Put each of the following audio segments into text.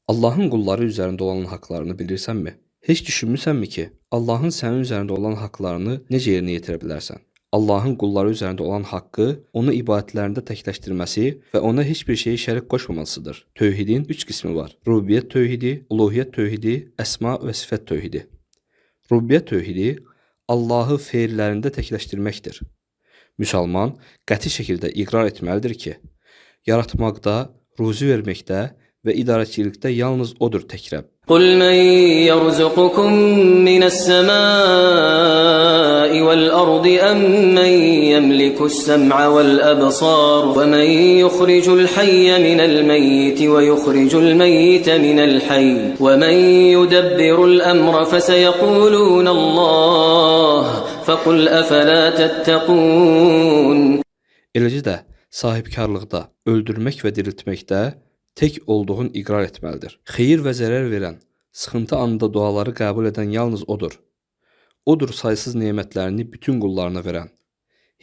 Allahın qulları üzərində olan haqlarını bilirsənmi? Heç düşünmüsənmi ki, Allahın sənin üzərində olan haqlarını necə yerinə yetirə bilərsən? Allahın qulları üzərində olan haqqı onu ibadətlərində təkləşdirməsi və ona heç bir şeyi şərik qoşmamasıdır. Tövhidin üç qismi var: Rububiyyət tövhidi, uluhiyyət tövhidi, əsma və sifət tövhidi. Rububiyyət tövhidi Allahı feillərində təkləşdirməkdir. Müsəlman qəti şəkildə iqrar etməlidir ki, yaratmaqda, ruzi verməkdə və idarəçilikdə yalnız odur tək Rəbb. قل من يرزقكم من السماء والأرض أم من يملك السمع والأبصار ومن يخرج الحي من الميت ويخرج الميت من الحي ومن يدبر الأمر فسيقولون الله فقل أفلا تتقون. Eləcə də sahibkarlıqda, öldürmək və diriltməkdə tək olduğunu iqrar etməlidir. Xeyir və zərər verən, sıxıntı anında duaları qəbul edən yalnız odur. Odur saysız nemətlərini bütün qullarına verən.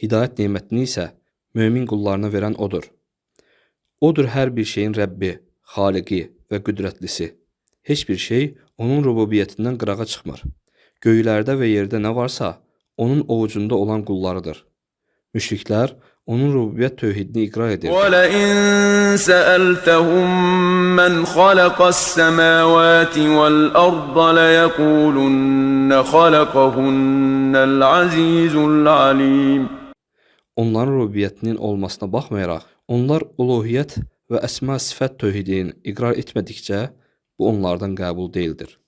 Hidayət nemətini isə mömin qullarına verən odur. Odur hər bir şeyin Rəbbi, Xaliqi və qüdrətlisi. Heç bir şey onun rububiyyətindən qırağa çıxmır. Göylərdə və yerdə nə varsa, onun ovucunda olan qullarıdır. Müşriklər onun rububiyyət tövhidini iqrar edirdi. ولئن سألتهم من خلق السماوات والأرض ليقولن خلقهن العزيز العليم. Onların rububiyyətinin olmasına baxmayaraq, onlar uluhiyyət və əsma sifət tövhidini iqrar etmədikcə, bu onlardan qəbul deyildir.